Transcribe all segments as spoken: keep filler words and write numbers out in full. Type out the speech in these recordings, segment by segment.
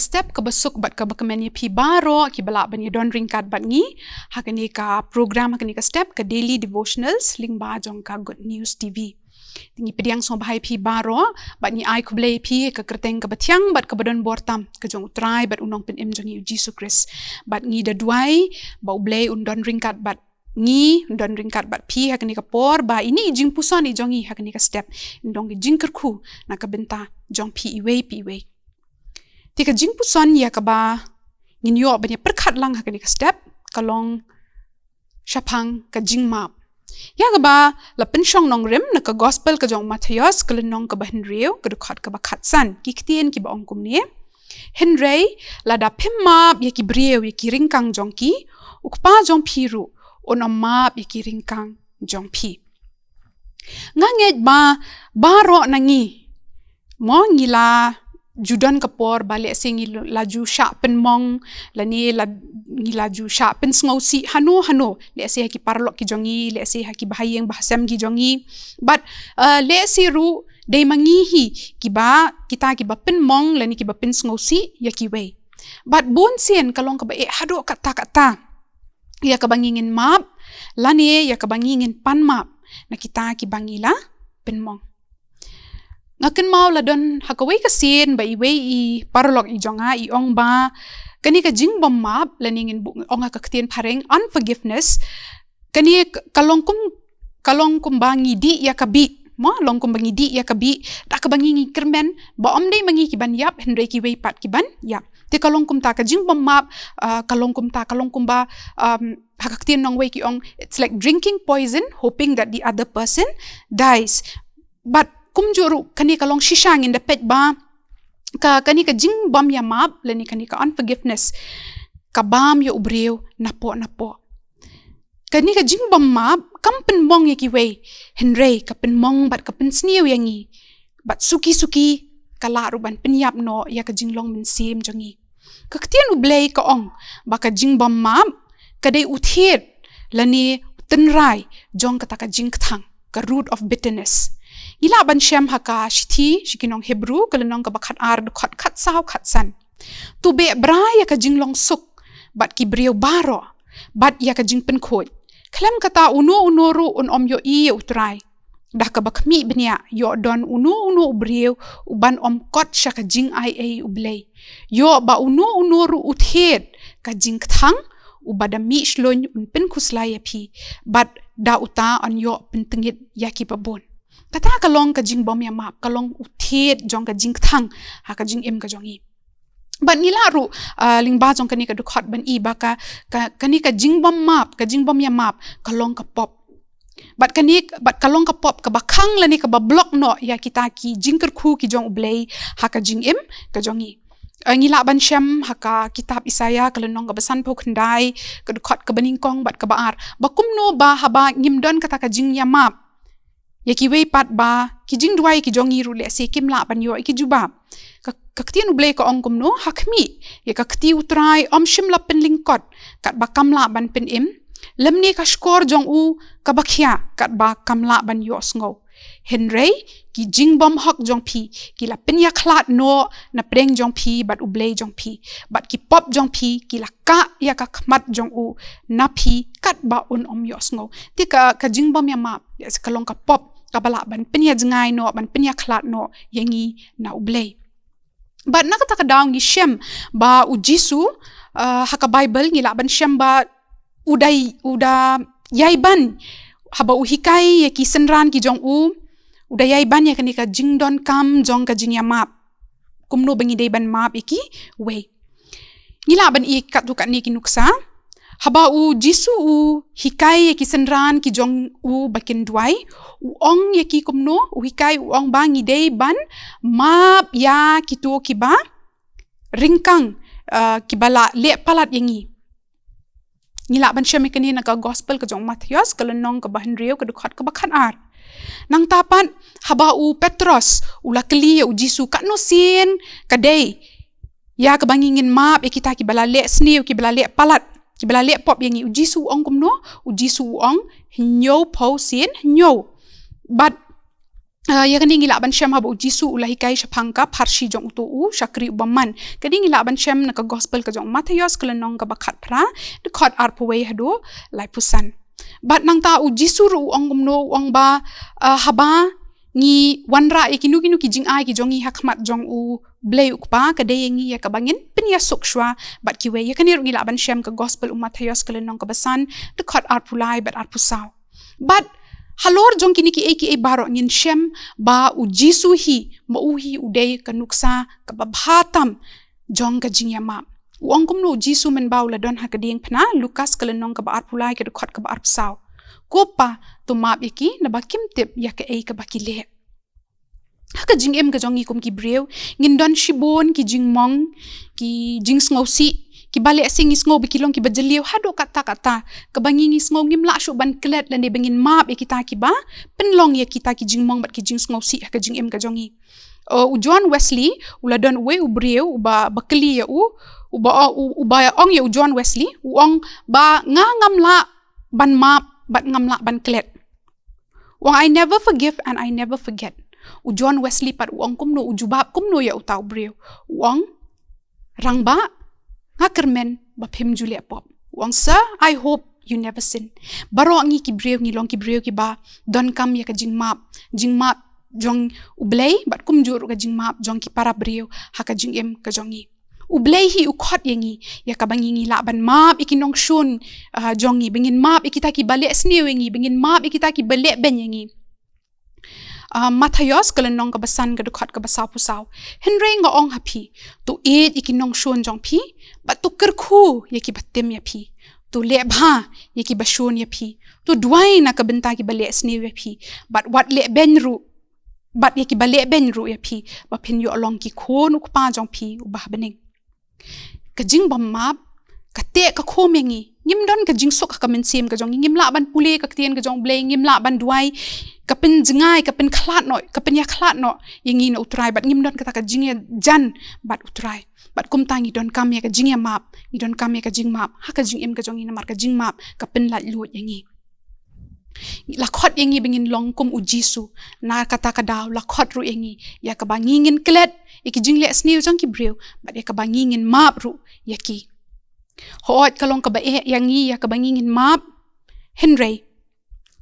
step kaba suk bad kaba kmen ïa phi baroh kiba lah ban ïa don ryngkat bad ngi ha kane ka program, ha kane ka step ka Daily Devotionals lyngba jong ka Good News T V. Ngi pdiang sngewbha ïa phi baroh bad ngi ai khublei ïa phi ha ka kyrteng kaba thiang bad kaba don bor tam ka jong U Trai bad U Nongpynim jong ngi U Jisu Khrist. Bad ngi da duwai ba U Blei un don ryngkat bad ngi, un don ryngkat bad phi ha kane ka por, ba ine i jingpuson i jong ngi ha kane ka step in long ka jingkyrkhu na ka bynta jong phi iwei pa iwei. Te ka jingpuson ïa kaba ngin ïoh ban ïa pyrkhat lang ha kane ka step ka long shaphang ka jingmap, ïa kaba la pynshong nongrim na ka Gospel ka jong u Mathaios ka lynnong kaba hynriew ka dkhot kaba khatsan. Ki ktien kiba ong kumne: Hynrei lada phim map ïa ki briew ïa ki ryngkang jong ki, U Kpa jong phi ruh un ym map ïa ki ryngkang jong phi. Nga ngeit ba baroh na ngi, mo, ngi la ju don ka por ba lehse ngi la ju shah pynmong lane la, ngi la ju shah pynsngewsih hano hano, lehse ha ki paralok ki jong ngi, lehse ha ki bahaïing bahasem ki jong ngi. Bad uh, lehse ruh dei ma ngi hi kiba, kita kiba pynmong lane kiba pynsngewsih ïa kiwei. Bad bun sien ka long kaba eh haduh katta katta ïa kaba ngi ngin map lane ïa kaba ngi ngin pan map na kita kiba ngi la pynmong. Nga kynmaw la don ha kawei ka sien ba iwei i paralok i jong nga i ong ba kane ka jingbym map lane ngin buh ong ha ka ktien phareng unforgiveness, kane ka long kum, ka long kumba ngi dih ïa ka bih, mo, long kumba ngi dih ïa ka bih da kaba ngi ngi kyrmen ba ym dei ma ngi ki ban ïap hynrei kiwei pat ki ban ïap. Te ka long kumta ka jingbym map, uh, ka long kumta, ka long kumba, um, ha ka ktien nongwei ki ong it's like drinking poison hoping that the other person dies. Bad kumjuh ruh kane ka long shisha ngin da peit ba ka, kane ka jingbym ïa map lane kane ka unforgiveness ka bam ïa u briew napoh napoh. Kane ka jingbym map kam pynmong ïa kiwei hynrei ka pynmong bad ka pynsniew ïa ngi. Bad suki suki ka lah ruh ban pynïap noh ïa ka jinglong mynsiem jong ngi. Ka ktien U Blei ka ong ba ka jingbym map ka dei u thied lane u tynrai jong kata ka jingkthang, ka root of bitterness. Ngi lah ban shem ha ka shithi sha ki nong Hebru ka lynnong kaba khatar dkhot khatsaw khatsan. To beh bra ïa ka jinglong suk bad ki briew baroh bad ïa ka jingpynkhuid. Khlem kata uno uno ruh un ym ïohi ïa U Trai. Da kaba khmih bniah ïoh don uno uno u briew u ban ym kot sha ka jingaiei U Blei. Ïoh ba uno uno ruh u thied ka jingkthang uba da mih shlun un pynkhuslai ïa phi bad da uta yn ïoh pyntngit ïa kiba bun. Kata ka long ka jingbym ïa map, ka long u thied jong ka jingkthang ha ka jingim ka jong ngi. Bad ngi lah ruh, uh, lyngba jong kane ka dkhot ban i ba ka, ka, kane ka jingbym map, ka jingbym ïa map ka long ka pop. Bad kane, bad ka long ka pop kaba khang lane kaba block noh ïa kita ki jingkyrkhu ki jong U Blei ha ka jingim ka jong ngi. Uh, ngi lah ban shem ha ka kitab Isaïah ka lynnong kaba sanphew khyndai ka dkhot kaba nyngkong bad kaba ar ba kumno ba haba ngim don kata ka jingïa map ïa kiwei pat ba ki jingduwai ki jong ngi ruh lehse kim lah ban ïoh ïa ki jubab. Ka, ka ktien U Blei ka ong kumno: Ha khmih, ïa ka kti U Trai ym shym la pynlyngkot katba kam lah ban pynim, lymne ka shkor jong u kaba khia katba kam lah ban ïohsngew. Hynrei ki jingbymhok jong phi ki la pynïakhlad noh na pdeng jong phi bad U Blei jong phi, bad ki pop jong phi ki la kah ïa ka khmat jong u na phi katba un ym ïohsngew. Te ka, ka jingbym ïa map ka long ka pop kaba lah ban pynïajngai noh, ban pynïakhlad noh ïa ngi na U Blei. Bad na kata ka daw ngi shem ba U Jisu, uh, ha ka Baibl ngi lah ban shem ba u da, u da ïai ban, haba u hikai ïa ki synran ki jong u, u da ïai ban ïa kane ka jingdonkam jong ka jingïamap. Kumno ba ngi dei ban map ïa kiwei. Ngi lah ban i katto katne ki nuksa. Haba U Jisu u hikai ïa ki synran ki jong u ba kin duwai, u ong ïa ki kumno, u hikai u ong ba ngi dei ban map ïa kito kiba ryngkang, uh, kiba la leh palat ïa ngi. Ngi lah ban shem ïa kane na ka Gospel ka jong u Mathaios, ka lynnong kaba hynriew, ka dkhot kaba khatar. Nangta pat, haba u Petros u la kylli ïa U Jisu, katno sien ka dei ïa kaba ngi ngin map ïa kita kiba la leh sniew, kiba la leh palat, kiba la leh pop ïa ngi? U Jisu u ong kumno? U Jisu u ong, hynñiewphew sien hynñiew. Bad Uh, ïa kane ngi lah ban shem haba u Jisu u la hikai shaphang ka pharshi jong uto u shakri u bymman. Kane ngi lah ban shem na ka gospel ka jong u Mathaios ka lynnong kaba khatphra, dkhot arphew wei haduh laiphew san. Bad nangta u Jisu ruh u ong kumno, u ong ba, uh, haba ngi wanrah ïa kino kino ki jingai ki jong ngi ha khmat jong u Blei u Kpa, ka dei ïa ngi ïa kaba ngin pynïasuk shuwa bad kiwei. Ïa kane ruh ngi lah ban shem ka gospel u Mathaios ka lynnong kaba san, dkhot arphew lai bad arphew saw. Bad halor jong kine kiei kiei baroh ngin shem ba u Jisu hi, ma u hi u dei ka nuksa kaba bha tam jong ka jingïamap. U ong kumno u Jisu mynba u la don ha ka diengphna? Lukas ka lynnong kaba arphew lai ka dkhot kaba arphew saw. Ko Pa, to map ïa ki, naba kim tip ïa kaei kaba ki leh. Ha ka jingim ka jong ngi kum ki briew, ngin don shibun ki jingmong, ki jingsngewsih, kiba lehse ngi sngew ba ki long kiba jylliew haduh katta katta, kaba ngi, ngi sngew ngim lah shuh ban klet lane ba ngin map ïa kita kiba pynlong ïa kita ki jingmong bad ki jingsngewsih ha ka jingim ka jong ngi. Uh, u John Wesley u la don uwei u briew uba, ba kylli ïa u, uba, u, uba ong ïa u John Wesley, u ong ba nga ngam lah ban map bad ngam lah ban klet. U ong, "I never forgive and I never forget." U John Wesley pat u ong kumno, u jubab kumno ïa uta u briew? U ong, "Rangbah, nga kyrmen ba phim ju leh pop." U ong, "Sir, I hope you never sin." Baroh ngi ki briew ngi long ki briew kiba donkam ïa ka jingmap, jingmap jong u Blei bad kumjuh ruh ka jingmap jong ki para briew ha ka jingim ka jong ngi. U Blei hi u khot ïa ngi ïa kaba ngi, ngi lah ban map ïa ki nongshun, ah, jong ngi, ba ngin map ïa kita kiba leh sniew ïa ngi, ba ngin map ïa kita kiba leh beiñ ïa ngi. Ah, Mathaios ka lynnong kaba san ka dkhot kaba sawphew saw. Hynrei nga ong ha phi, to ïeit ïa ki nongshun jong phi bad to kyrkhu ïa kiba tim ïa phi. To leh bha ïa kiba shun ïa phi. To duwai na ka bynta kiba leh sniew ïa phi bad wat leh beiñ ruh, bad ïa kiba leh beiñ ruh ïa phi, ba phin ïoh long ki khun u Kpa jong phi uba ha bneng. Ka jingbym map ka teh ka khum ïa ngi. Ngim don ka jingsuk ha ka mynsiem ka jong ngi. Ngim lah ban pule ka ktien ka jong u Blei, ngim lah ban duwai, ka pynjngai, ka pynkhlad noh, ka pynïakhlad noh ïa ngi na u Trai, bad ngim don kata ka jingïajan bad u Trai. Bad kumta ngi donkam ïa ka jingïamap, ngi donkam ïa ka jingmap ha ka jingim ka jong ngi, namar ka jingmap ka pynlait luid ïa ngi. La khot ïa ngi ba ngin long kum u Jisu. Na kata ka daw la khot ruh ïa ngi ïa kaba ngi ngin klet ïa ki jingleh sniew jong ki briew bad ïa kaba ngi ngin map ruh ïa ki. Hooid, ka long kaba eh ïa ngi ïa kaba ngi ngin map, hynrei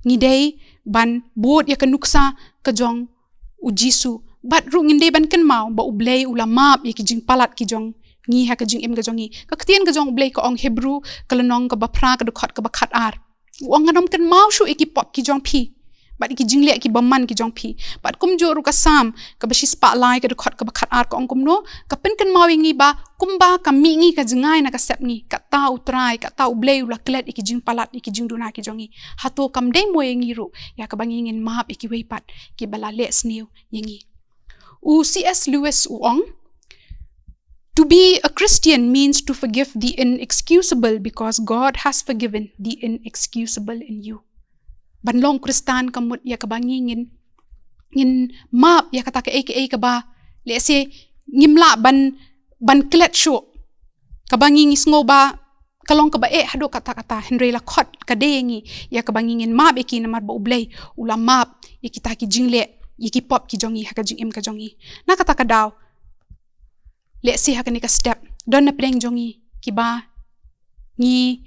ngi dei ban bud ïa ka nuksa ka jong u Jisu. Bad ruh ngin dei ban kynmaw ba u Blei u la map ïa ki jingpalat ki jong ngi ha ka jingim ka jong ngi. Ka ktien ka jong u Blei ka ong, Hebru ka lynnong kaba phra ka dkhot kaba khatar, u ong, "Ngan ym kynmaw shuh ïa ki pop ki jong phi bad ïa ki jingleh ki bymman ki jong phi." Bad kumjuh ruh ka Salm kaba shispah lai ka dkhot kaba khatar ka ong kumno? Ka pynkynmaw ïa ngi ba kumba ka mih ngi ka jngai na ka sep ngi, kata u Trai, kata u Blei u la klet ïa ki jingpalat, ïa ki jingduna ki jong ngi. Hato kam dei mo ïa ngi ruh ïa kaba ngi ngin map ïa kiwei pat kiba la leh sniew ïa ngi? U C S Lewis u ong, "To be a Christian means to forgive the inexcusable because God has forgiven the inexcusable in you." Ban long Khristan ka mut ïa kaba ngi ngin, ngin map ïa kata kaei kaei kaba lehse ngim lah ban, ban klet shuh, kaba ngi ngi sngew ba ka long kaba eh haduh katta katta, hynrei la khot ka dei ïa ngi ïa kaba ngi ngin map ïa ki, namar ba u Blei u la map ïa kita ki jingleh, ïa ki pop ki jong ngi ha ka jingim ka jong ngi. Na kata ka daw, lehse ha kane ka step don na pdeng jong ngi kiba ngi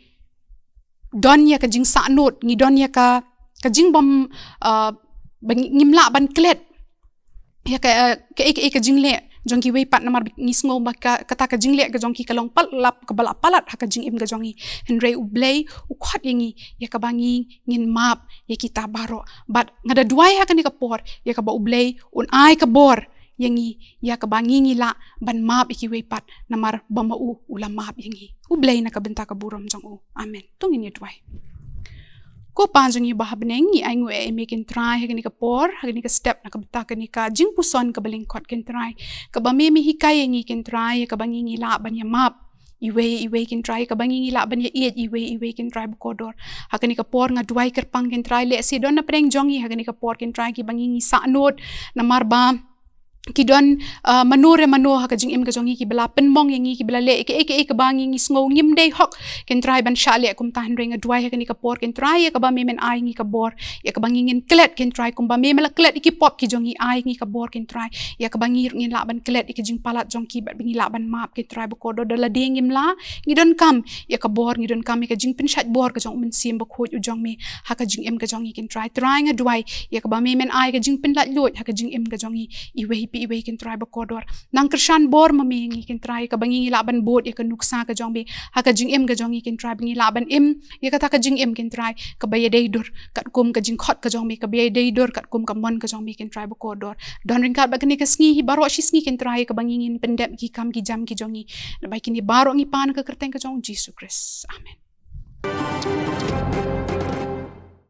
don ïa ka jingsahnud, ngi don ïa ka, ka jingbym, ah, ba ngi, ngim lah ban klet ïa ka, eh, kaei kaei ka jingleh jong kiwei pat, namar ngi sngew ba ka, kata ka jingleh ka jong ki ka long palat, kaba la palat ha ka jingim ka jong ngi. Hynrei u Blei u khot ïa ngi ïa kaba ngi ngin map ïa kita baroh. Bad nga da duwai ha kane ka por ïa kaba u Blei un ai ka bor ïa ngi ïa kaba ngi ngi lah ban map ïa kiwei pat, namar ba ma u u la map ïa ngi. U Blei na ka bynta ka burom jong u. Amen. To ngin ïa duwai. Ko Pa jong ngi ba ha bneng, ngi ainguh ïa me ko Trai ha kane ka por, ha kane ka step, na ka bynta kane ka jingpuson kaba lyngkot ko Trai, kaba me me hikai ïa ngi ko Trai, kaba ngi ngi lah ban ïa map iwei iwei ko Trai, kaba ngi ngi lah ban ïa ïeit iwei iwei ko Trai ba kordor. Ha kane ka por nga duwai kyrpang ko Trai, lehse don na pdeng jong ngi ha kane ka por ko Trai kiba ngi ngi sahnud namar ba ki don, ah, mano re mano ha ka jingim ka jong ngi, kiba la pynmong ïa ngi, kiba la leh ïa kaei kaei kaba ngi, ngi sngew ngim dei hok, Kynrad, ban shah leh kumta. Hynrei nga duwai ha kane ka por, Kynrad, ïa kaba me men ai ngi ka bor, ïa kaba ngi ngin klet, Kynrad, kumba me me la klet ïa ki pop ki jong ngi, ai ngi ka bor, Kynrad, ïa kaba ngi ruh ngin lah ban klet ïa ki jingpalat jong ki, bad ba ngi lah ban map, Kynrad bakordor. Da lade ngim lah, ngi donkam ïa ka bor, ngi donkam ïa ka jingpynshait bor ka jong U Mynsiem Bakhuid u jong me ha ka jingim ka jong ngi, Kynrad. Trai, nga duwai ïa kaba me men ai ka jingpynlait luid ha ka jingim ka jong ngi iwei pa iwei, Kynrad bakordor. Nang kyrshan bor ma me ïa ngi, Kynrad, kaba ngi lah ban bud ïa ka nuksa ka jong me ha ka jingim ka jong ngi, Kynrad, ba ngi lah ban im ïa kata ka jingim, Kynrad, kaba ïadei dur katkum ka jingkhot ka jong me, kaba ïadei dur katkum ka mon ka jong me, Kynrad bakordor. Don ryngkat bad kane ka sngi hi baroh shi sngi, Kynrad, kaba ngi ngin pyndep ki kam ki jam ki jong ngi. Naba kine baroh ngi pan ha ka kyrteng ka jong U Jisu Khrist. Amen.